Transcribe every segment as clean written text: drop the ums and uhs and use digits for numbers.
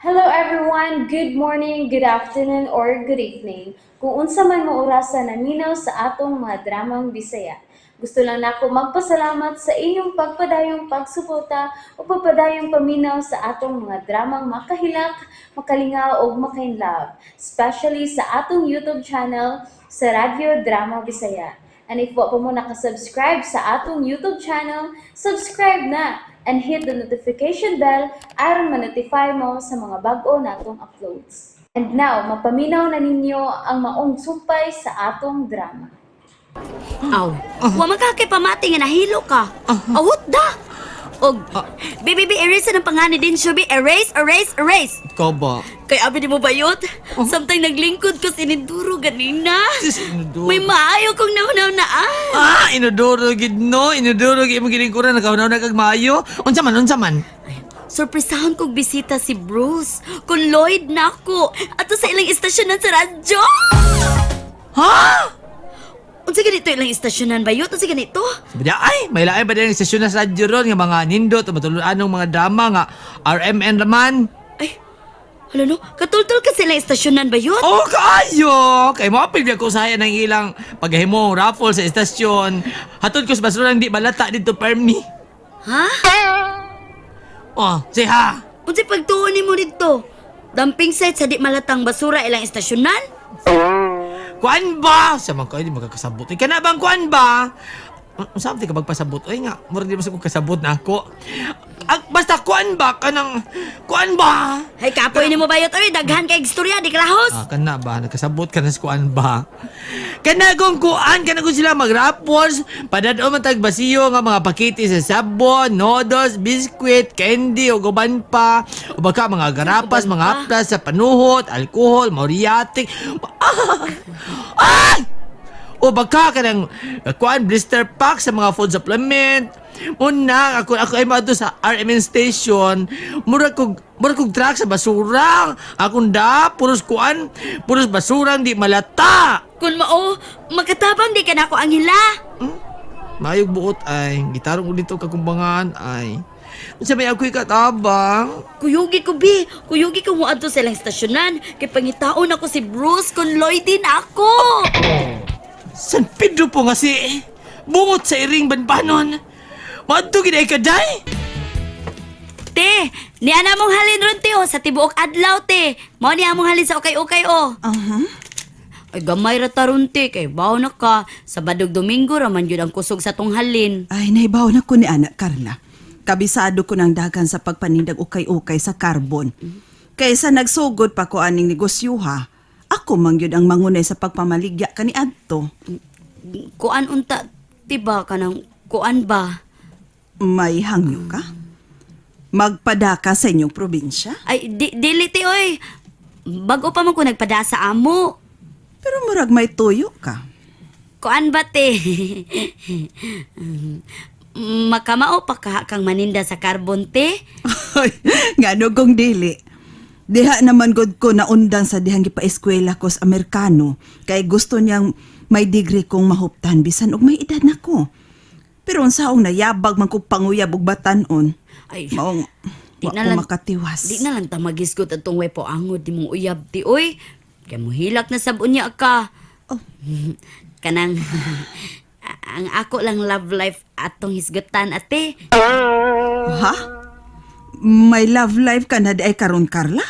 Hello everyone! Good morning, good afternoon, or good evening. Kung unsa man mo orasa naminaw sa atong mga dramang Bisaya. Gusto lang nako magpasalamat sa inyong pagpadayong pagsuporta o pagpadayong paminaw sa atong mga dramang makahilak, makalingaw ug makainlove, especially sa atong YouTube channel sa Radyo Drama Bisaya. And if wa pa mo nakasubscribe sa atong YouTube channel, subscribe na and hit the notification bell aron ma-notify mo sa mga bag-o natong uploads. And now, mapaminaw na ninyo ang maong sumpay sa atong drama. Aw, wa man ka kay pamati nga nahilo ka. Awot da. Og baby, baby, erase na ng pangani din siya, be. Erase, erase, erase. Ikaw ba? Kay abi ni mo bayot. Samtang naglingkod ko sa iniduro ganina. Sis, inodoro. May maayo kong nahunaw-naan. Ah, inodoro gid no. Inodoro gid imong gilingkuran nakahunaw na kag maayo. Unsa man, unsa man? Sorpresahan kong bisita si Bruce. Kung Lloyd na ako. Ato sa ilang istasyonan sa radyo. Ha? Unsa ganito ilang istasyonan bayot? Unsa ganito? Sabi niya, ay, may lain ba din ang sesyon na sa radyo ron nga mga nindot, matuluan ng mga drama nga RMN raman. Ay, hala no, katultol ka sa ilang istasyonan bayot? Oh, kaayo! Kay mo apil ko usahay ng ilang paghimo raffle sa istasyon. Hatod ko sa basuran di balata dito permi. Ha? Oh, say ha. Unsay pagtuo nimo didto? Dumping site sa di malatang basura ilang istasyonan? Kuan ba? Sa man kayo, di magkakasabot. Ay, kana bang kuan ba? Unsa man ka magpasabot? Ay nga, murag di mo sa kong kasabot na ako. Ang, basta kuan ba? Kanang, kuan ba? Hay kapoy nimo bayot oy, daghan kay istorya di kalahos. Ah, kana ba? Nagkasabot ka na sa kuan ba? Kana kung kuan, kana kung sila mag-raffles, padado man tag basiyo nga mga pakete sa sabon, noodles, biskwit, candy, o guban pa, o baka mga garapas, Uban mga pa. haplas sa panuhot, alkohol, moriatic. Ah! Ay! O baka kanang kuan blister pack sa mga food supplement. Una, ako ay maadto sa RMN station. Murag kog truck sa basura. Akong da puros kuan, puros basurang di malata. Kun mao, makatabang di ka nako ang hila. Mayog buot ay gitarong ko dito kakumbangan ay. Unsa may ako'y katabang? Kuyugi ko bi, kuyugi ko moadto sa ilang istasyonan kay pangitaon ako si Bruce kun Lloyd din ako. San Pedro po nga si bungot sa iring banbanon. Maadto gid ay kaday. Te, ni ana mong halin ron te oh, sa tibuok adlaw te. Mao ni among halin sa ukay-ukay oh. Ay gamay ra ta ron te kay bawo na ka. Sabado ug Domingo ra man gyud ang kusog sa tong halin. Ay, nahibaw na ko ni Anak Carla. Kabisado ko ng dagan sa pagpanindag ukay-ukay sa carbon. Kaysa nagsugod pa ko aning negosyo ha, ako man gyud ang mangunay sa pagpamaligya kani adto. Kuan unta ti ba kanang kuan ba? May hangyo ka? Magpadaka sa inyong probinsya? Ay di, dili ti oy. Bago pa man ko nagpada sa amo. Pero murag may tuyo ka. Kuan ba te? Makamao pa ka kang maninda sa carbon te? Ay, ngano kong dili. Diha naman gud ko naundang sa dihang gipaeskwela ko sa Amerikano kay gusto niyang may degree kong mahuptan bisan og may edad na ko. Pero unsaong nayabag man kog panguyab og batan-on. Ay, Maong di wa na ko lang- makatiwas. Di na lang ta magisgot atong way po angod di mong uyab ti oy. Kay mohilak na sab unya ka. Oh. Kanang ang ako lang love life atong hisgutan ate. Ha? May love life ka na di ay karon Carla?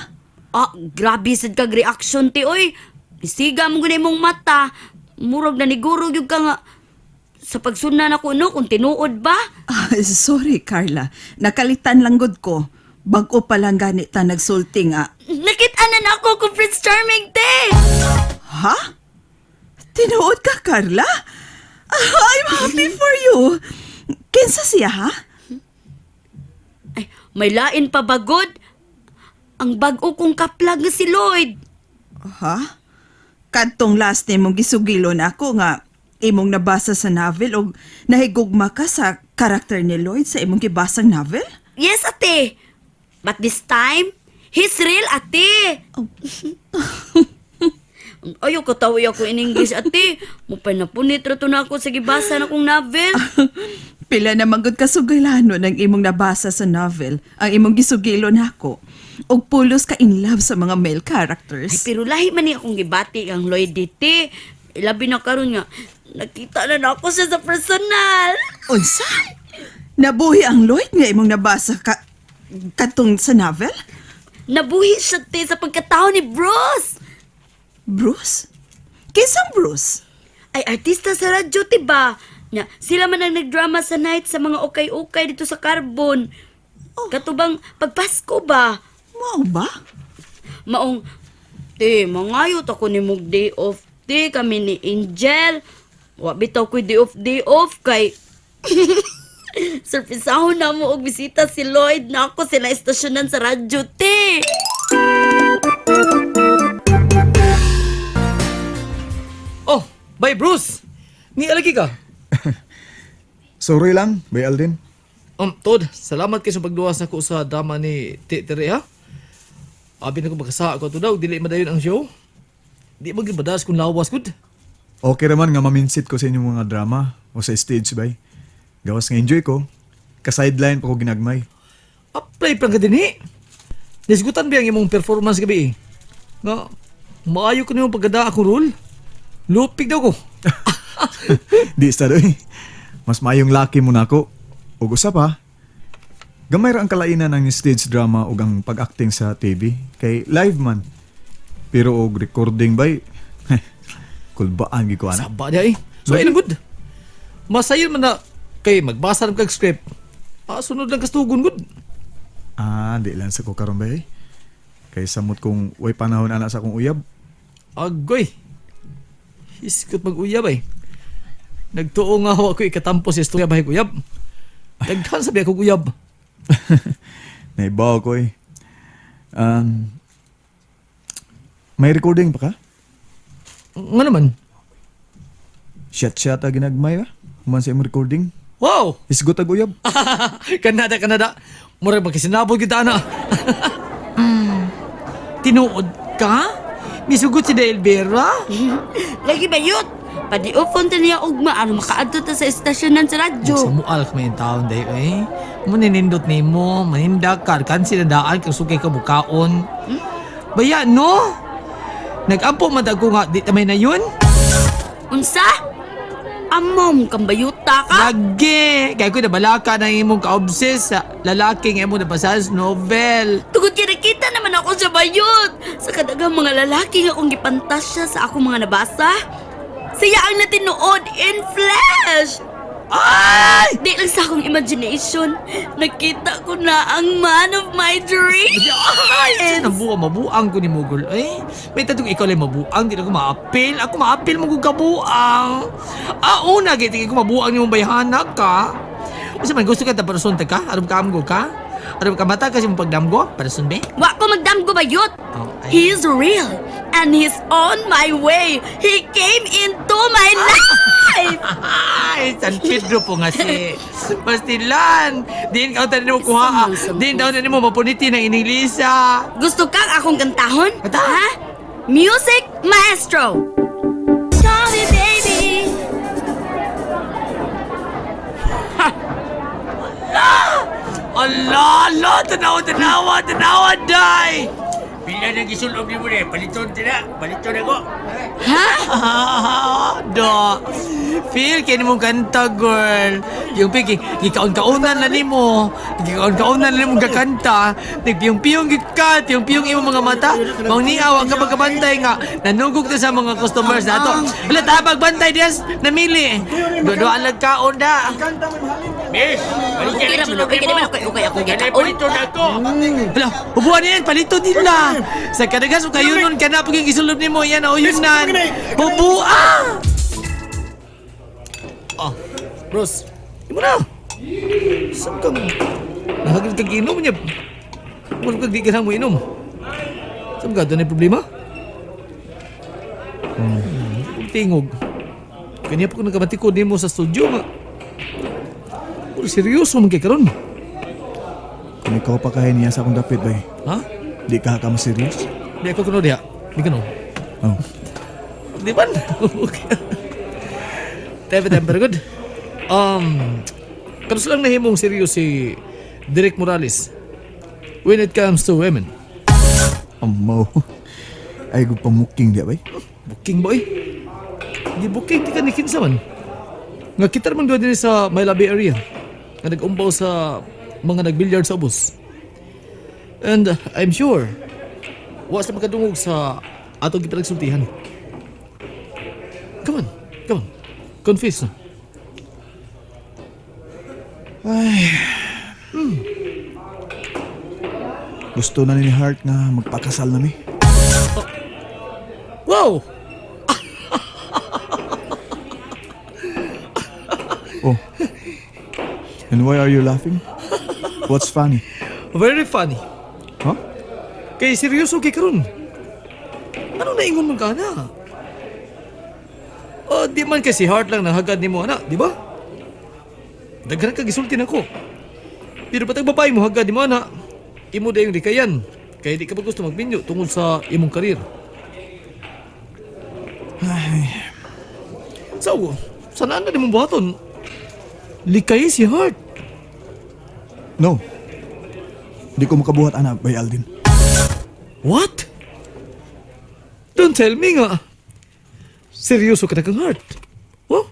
Ah, grabe sad kag reaction ti oy. Isiga mo gud imong mata. Murag na niguro gyud ka nga sa pagsunan ako no kung tinuod ba. Ah, sorry Carla, nakalitan lang gud ko. Bag-o pa lang gani ta nagsulti nga. Nakita na nako kung Prince Charming te. Ha? Tinuod ka, Carla? Ah, I'm happy for you. Kinsa siya, ha? Ay, may lain pa bagod. Ang bag-o kong kaplag nga si Lloyd. Ha? Kadtong last name mong gisugilon ako nga imong nabasa sa novel o nahigugma ka sa karakter ni Lloyd sa imong gibasang novel? Yes, ate. But this time, he's real, ate. Oh. Ayaw ka tawi ako in English, ate. Mupay na punit ra to na ako sa gibasa na kong novel. Pila na manggod kasugilano ng imong nabasa sa novel, ang imong gisugilo nako. Og pulos ka in love sa mga male Ay, characters. pero lahi man ni akong gibati ang Lloyd DT. Ilabi na karon nga, nakita na nako siya sa personal. Unsa? Nabuhi ang Lloyd nga imong nabasa ka katong sa novel? Nabuhi siya, te, sa pagkatao ni Bruce. Bruce? Kinsang Bruce? Ay, artista sa radyo, ti ba? Nya, sila man ang nagdrama sa night sa mga ukay-ukay dito sa Carbon. Oh. Katubang pagpasko ba? Wow ba? Maong, te, mangayot ako ni mong day off, te, kami ni Angel. Wa bitaw ko'y day off, kay surpisahon na mo og bisita si Lloyd na ako sila estasyonan sa radyo, te. Oh, bye Bruce. Ni alagi ka. Sorry lang, Bay Alden. Tod, salamat kay sa pagduwas nako sa drama ni Tere ha. Abi na ko magkasa ako to daw, dili madayon ang show. Di man gyud madas kung lawas gud. Okay raman nga maminsit ko sa inyong mga drama o sa stage, bay. Gawas nga enjoy ko. Ka-sideline pa ko ginagmay. Apply pa ka dinhi. Nisgutan ba ang imong performance gabi eh? Nga maayo ko nimo pagkada akong role. Lupig daw ko. Di sa doy. Mas maayong laki mo nako. Ug usa pa, gamay ra ang kalainan ng stage drama ug ang pag-acting sa TV kay live man. Pero og recording bay, kulbaan gid ko ana. Saba niya eh. So ayun good. Masayon man na kay magbasa lang kag script. Ah, sunod lang kastugon good. Ah, di lang sa ko karon bay. Kay samot kong way panahon ana sa akong uyab. Agoy. Iskot mag-uyab ay. Nagtuo nga ho ako ikatampo sa istorya bahay uyab. Daghan sabi ako uyab. Naibaw ko eh. May recording pa ka? Nga naman. Shot-shot a ginagmay ba? Human sa imong recording. Wow! Isgot ag uyab. Kanada, Kanada. Murag magkasinabot kita na. Tinuod ka? Misugot si Del Vera? Lagi ba yun? Padi-off ta niya ugma, ano makaadto ta sa estasyonan sa radyo. Samual ka may taon dayo eh. Maninindot ni mo, maninda ka, kan sinadaan, kang sukay ka bukaon. Baya no? Nag-ampo man ta ko nga, di tamay na yun. Unsa? Amom, kambayuta ka? Lagi! Kaya ko nabalaka na imong ka-obsess sa lalaking imong nabasa sa novel. Tugod kay nakita naman ako sa bayot. Sa kadaghang mga lalaki nga akong gipantasya sa akong mga nabasa. Siya ang natinuod in flesh. Ay! Di lang sa akong imagination, nakita ko na ang man of my dreams. Ay! Nabuang, mabuang ko ni mo, girl. Eh, may tatong ikaw lang mabuang, di na ko maapil. Ako maapil mo kung kabuang. Ah, una, giti ko mabuang ni mong bayhana ka. Unsa man, gusto ka ta parason ta ka? Aron ka amgo ka? Aron ka mata kasi mong pagdamgo? Parason be? Wa ko magdamgo bayot. Oh, ay. He is real and he's on my way. He came into my life. Ay, San Pedro po nga si Pastilan. Diin ka tanin mo kuha. Diin daw na nimo mapuniti ng ining Lisa. Gusto kang akong kantahon? Kanta. Ha? Music Maestro! Call me baby! Allah, Allah, tanawa, tanawa, tanawa, day! Pila na gisulob ni mo ni, paliton tina, paliton ako. Ha? Do. Feel kay nimong kanta, girl. Yung piki, gikaon-kaonan na nimo. Gikaon-kaonan na nimo gakanta. Nagpiyong-piyong gid ka, piyong-piyong imong mga mata. Maong niaw ang kapagkabantay nga nanugog ta sa mga customers nato. Wala ta pagbantay dias namili. Duduan lang kaon da. Miss, balikan Okay na ra man, gisulob okay ni mo. naman, okay, okay, akong Kanay gikaon. paliton ako. Hala, ubuan niyan, palito nila. Sa kadagas, kayo nun ka na pag yung isulob nimo yan, o yun nan. Bubua! Oh, bros, imo na. Saan kang... Nahagil kag inom niya. Wala kag di ka na mo inom. Saan ka? Doon ay problema? Tingog. Kanya pa ko nagkabatikod nimo sa studio nga. Pero seryoso man kay karon. Kung ikaw pa kahay niya sa akong dapit bay. Ha? Di ka ka serious. Di ako kuno diha. Di kuno. Oh. Di ba? Okay. Tebe, tebe, very good. Kanus lang nahimong serious si Derek Morales when it comes to women. Amaw. Ay, gud pamuking di ba? Booking boy. Di booking di ka ni kinsa man. Nga kita man doon din sa Maylabi area. Nga nag-umbaw sa mga nagbilyard sa ubos. And I'm sure wa sa makadungog sa atong gipinagsultihan. Come on, come on. Confess na. Gusto na ni Heart nga magpakasal na mi. Wow! Oh. And why are you laughing? What's funny? Very funny. Huh? Kay seryoso kay karon. Ano naingon man ka na? Oh, di man kay si Heart lang nahagad nimo ana, di ba? Daghan ka gisulti nako. Pero patag babae mo hagad nimo ana, imo dayong likayan. Kay di ka pa gusto magbinyo tungod sa imong karir. Ay. So, sanaan na nimong buhaton? Likay si Heart. No. Di ko makabuhat ana bay Aldin. What? Don't tell me nga. Seryoso ka na kang Heart. Oh?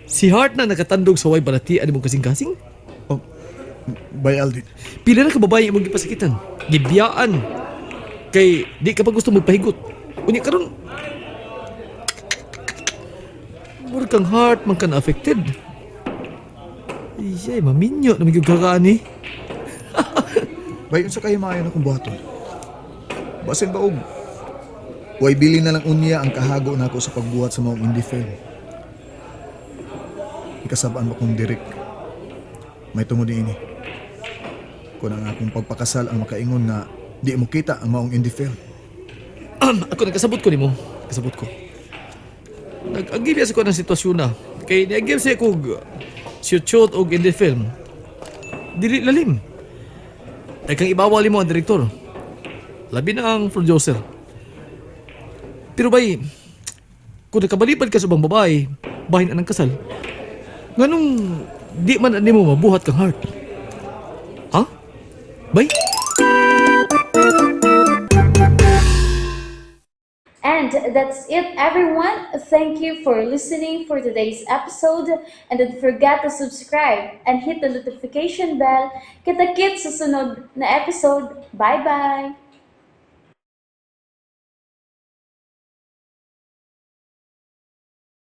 Si Heart na nakatandog sa way balatian imong kasing-kasing? Oh, bay Aldin. Pila na ka babae imong gipasakitan. Gibiyaan. Kay di ka pa gusto magpahigot. Unya karon murag kang Heart man ka na affected. Iyay, maminyo na magyug ka ani. Bay unsa kay maayo na kong buhaton? Basin ba og way bili na lang unya ang kahago nako sa pagbuhat sa maong indie film. Ikasabaan ba kong direk? May tungod niini. Kung ang akong pagpakasal ang makaingon nga di mo kita ang maong indie film. Ako nagkasabot ko nimo. Kasabot ko. Nag-agib sa ko ng sitwasyon na. Kay niagib siya kog shoot og in the film. Dili lalim. Daghang ibawal mo ang direktor. Labi na ang producer. Pero bay, kung nakabalibad ka sa ubang babae, bahin anang kasal. Nganong di man ani mo mabuhat kang heart? Ha? Bay? And that's it, everyone. Thank you for listening for today's episode. And don't forget to subscribe and hit the notification bell. Kita-kits sa sunod na episode. Bye-bye!